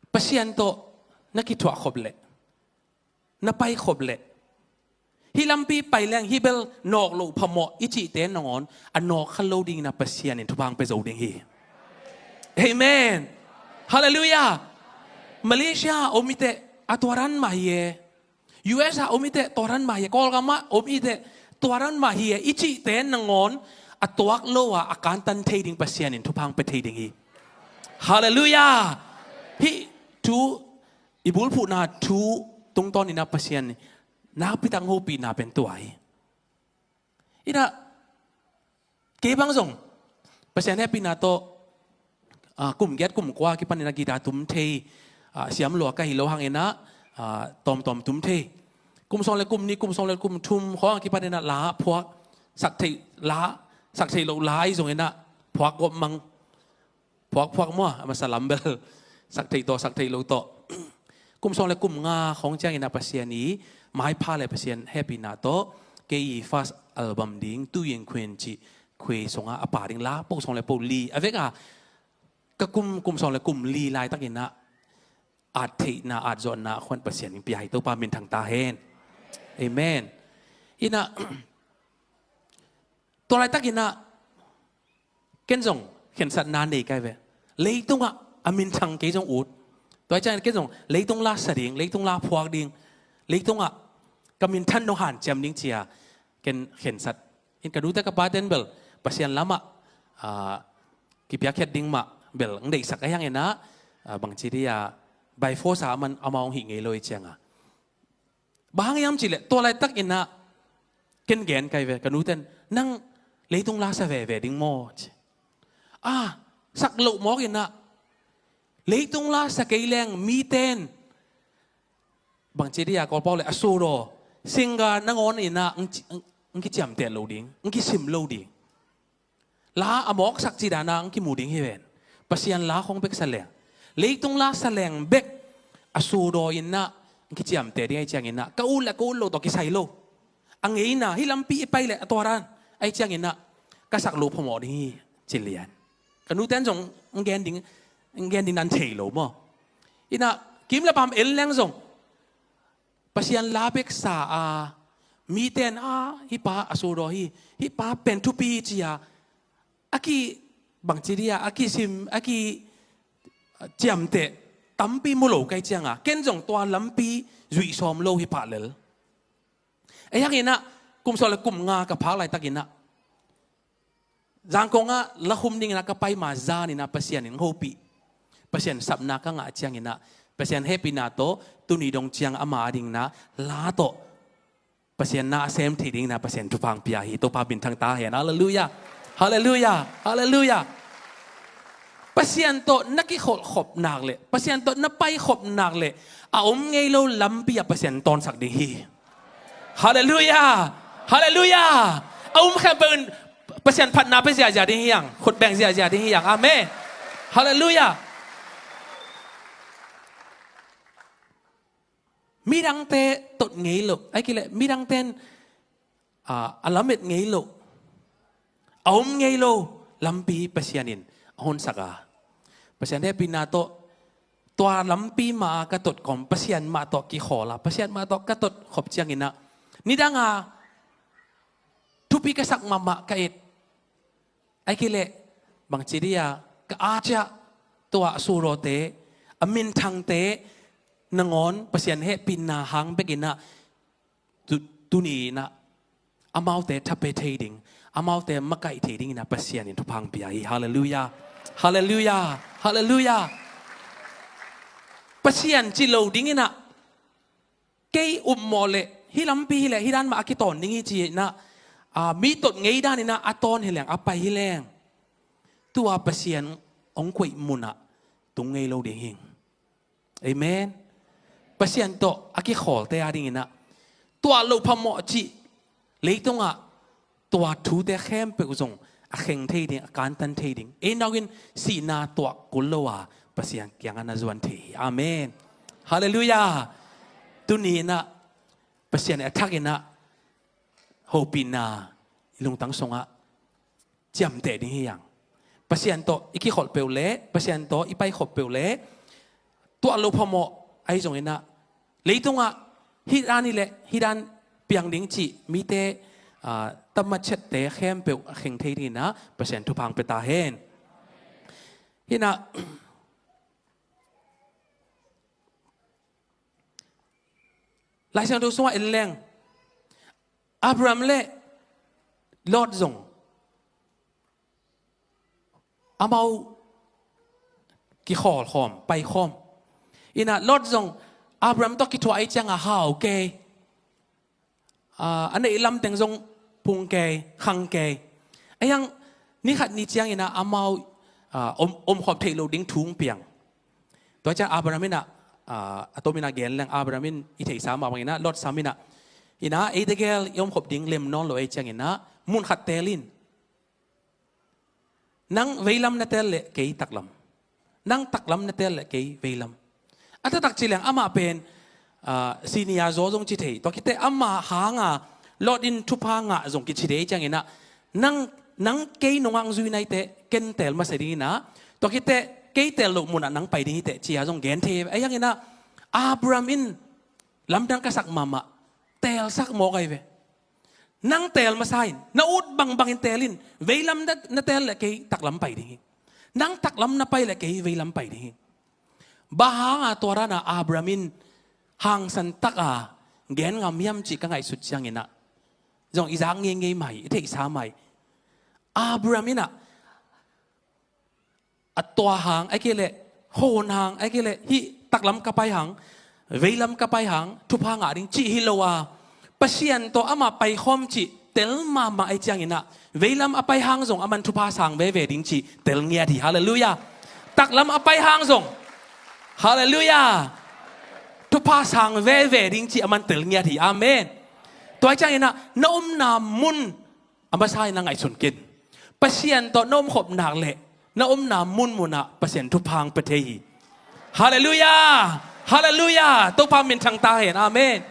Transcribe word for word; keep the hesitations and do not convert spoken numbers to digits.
Pasian tawh na kithuah khop leh, na pai khop leh, hih lampi pai leng hih bel nawk loh phamawh i cihte nangawn a nawk kha lo dingin ah Pasian in thupha hong pia zo ding hi. Amen. Halleluiah. Malaysia a om i teh a tua dan mah hi e. U S a om i teh tua dan mah hi e. Kawlgam ah om i teh tua dan mah hi e i cihte nangawn a tuak lo a a kantan thei ding Pasian in thupha hong pia thei ding hi. Halleluiah. Hih thu, i bulphuhna thu tungtawnin ah Pasian nakpi tak hong hopihna pen tua hi. Inah kei bang zong Pasian hehpihna tawh, ah, kum giat kum kua kipanin ah guitar tum thei, ah, siam lua ka hi lo hangin ah, ah, tawmtawm tum thei. Kum sawm le kum nih, kum sawm le kum thum khawng kipanin ah la phuak, sak theih la, sak theih loh la i zongin ah phuak gawp mang. Phuakphuak maw, a masa lam bel sak theih tawh, sak theih lo tawh. Kum sawm le kum nga khawng ciangin ah Pasian i maipha le Pasian hehpihna tawh kei i first album ding Tu Yen Khuan cih khuai sungah a pa ding la po sawm le po li a vek a, ka kum, kum sawm le kum li laitakin ah at theihna, at zawhna khuan Pasian in pia hi. Topa minthang ta hen. Amen. Inah tua laitakin ah ken zong khensatna nei kai ve. Leitungah a minthang kei zong ut. Tua hi ciangin ken zong leitung la sa ding, leitung la phuak ding, leitungah ka minthan dong hanciam ding cia ken khensat. In ka nute ka paten bel Pasian lamah, ah, kipiakkhiat ding mah bel ng deihsak a hiangin ah, ah, bangci dih a by force a man amau hong hih ngei lo i cianga. Bang hang hiam cihleh tua laitakin ah ken gen kai ve, ka nuten, nang leitung la sa veve ding maw ci. Ah, sak loh mawkin ah leitung la sa kei leng miten bangci dih a Kawlpau le a sudaw singa nangawn in ah ng ci-, ng, ng kiciamteh lo ding, ng kisim lo ding. La a mawksak cidana ang kimu ding hi ven. Pasian la khong bek sa leng, leitung la sa leng bek a sudaw in ah ang kiciamteh ding ahi ciangin ah ka ut le ka ut lo tawh kisai lo. A ngeina hih lampi i pai le a tua dan ahi ciangin ah ka sak lo phamawh ding hi ci lian. Ka nuten zong ang gen ding, ang gen ding nan thei lo maw. Inah kim le pam en leng zong Pasian la bek sa a miten a hih pa a sudaw hi, hih pa pen thupi cia a ki bangci dih a, a kisim, a ki ciamteh tampi mu lo kai cianga ken zong tua lampi zuih sawm lo hi pah lel. Ei hangin ah kum sawm le kum nga ka phak laitakin ah Zangkong ah la khum dingin ah ka pai ma zanin ah Pasian in hopih, Pasian sapna ka ngah ciangin ah Pasian hehpihna tawh tuni dong ciang ama a dingin ah la tawh Pasian na a sem thei dingin ah Pasian thupha hong pia hi. Topa minthang ta hen. Halleluiah. Halleluiah. Halleluiah. Pasian tawh na kikholh khop nak leh, Pasian tawh na pai khop nak leh a om ngei lo lampi ah Pasian tawnsak ding hi. Halleluiah. Halleluiah. A um khempeuh in Pasian phatna pia ziahziah ding hi hang, khut beng ziahziah ding hi hang. Amen. Halleluiah. Midangte tot ngei lo, ai kile midangte in, ah, a lamet ngei lo, a om ngei lo lampi Pasian in a honsak a, Pasian hehpihna tawh tua lampi mah a ka tot kawm, Pasian mah tawh kikhawl a, Pasian mah tawh ka tot khop ciangin ah nidang a thupi ka sak mahmah ka et. Ai kile bangci dih a ka a ciah tua a surawte, a minthangte nangawn Pasian hehpihna hang bekin ah tu-, tuni in ah amaute thape thei ding, amaute makaih thei dingin ah Pasian in thupha hong pia hi. Halleluiah. Halleluiah. Halleluiah. Pasian ci lo dingin ah kei upmawh leh hih lampi hi leh hih dan mah a kitawn ding hi ci-in ah, ah, mi tot ngei danin ah a tawn hi leng, a pai hi leng, tua Pasian hong koih munah tung ngei lo ding hi. Amen. Pasian tawh a kikhawlte a dingin ah tuah loh phamawh cih leitungah tua thute khempeuh zong a kheng thei ding, a kantan thei ding. Ei nau in sihna tuah kul lo a Pasian kiangah na zuan thei hi. Amen. Halleluiah. Tuni in ah Pasian a thakin ah hopihna i lungtang sungah ciamteh ding hi hang. Pasian tawh i kikholh peuh leh, Pasian tawh i paikhop peuh leh tuah lo phamawh ahi zongin ah, leitungah hih dan hi leh hih dan piang ding cih mite, ah, tamachette khempeuh a kheng thei dingin ah Pasian thupha hong pia ta hen. Hih in ah Lai Siangtho sungah en leng, Abraham le Lot zong amau kikhawlkhawm, paikhawm. In ah Lot zong Abraham tawh kithuah ahih ciangah hau kei. Ah, a neih lamteng zong pung kei, khang kei. Ahi hang ni khat ni ciangin ah amau, ah, om, omkhop theih loh ding thu hong piang. Tua ciang Abraham in ah, ah, a tom in ah gen leng Abraham in i theihsa mah bangin ah Lot sam in ah, in ah, ei tegel i omkhop ding lem nawn lo ahih ciangin ah mun khat teel in. Nang veilam na teel leh kei taklam. Nang taklam na teel leh kei veilam. A taktak ci leng amah pen, ah, senior zaw zong ci thei. Tua khit teh amah hanga Lot in thupha ngah zong kici thei ahih ciangin ah, nang, nang kei nungah hong zui na hi teh ken teel masa ding in ah, tua khit teh kei teel loh munah nang pai ding hi teh ci-a zong gen thei. Ahi hangin ah Abraham in lamdang ka sak mahmah, teelsak mawk ahi ve. Nang teel masa in, na ut bangbangin teel in. Veilam na, na teel leh kei taklam pai ding hi. Nang taklam na pai leh kei veilam pai ding hi. Bang hanga tua dana Abraham in hangsan taka gen ngam hiam cih ka ngaihsut ciangin ah, zong i zak ngeingei mah hi, i theihsa mah hi. Abraham in ah a tua hang, ahih kei leh hon hang, ahih kei leh hih taklam ka pai hang, veilam ka pai hang thupha ngah ding cih hi lo a, Pasian tawh amah paikhawm cih tel mahmah ahih ciangin ah, veilam a pai hang zong aman thupha sang veve ding cih tel ngiat hi. Halleluiah. Taklam a pai hang zong, halleluiah, thupha sang veve ding cih aman tel ngiat hi. Amen. Tua ahih ciangin ah na omna mun a masa in na ngaihsun kei in. Pasian tawh na omkhop nak leh na omna munmunah Pasian thupha hong pia thei hi. Halleluiah. Halleluiah. Topa minthang ta hen. Amen.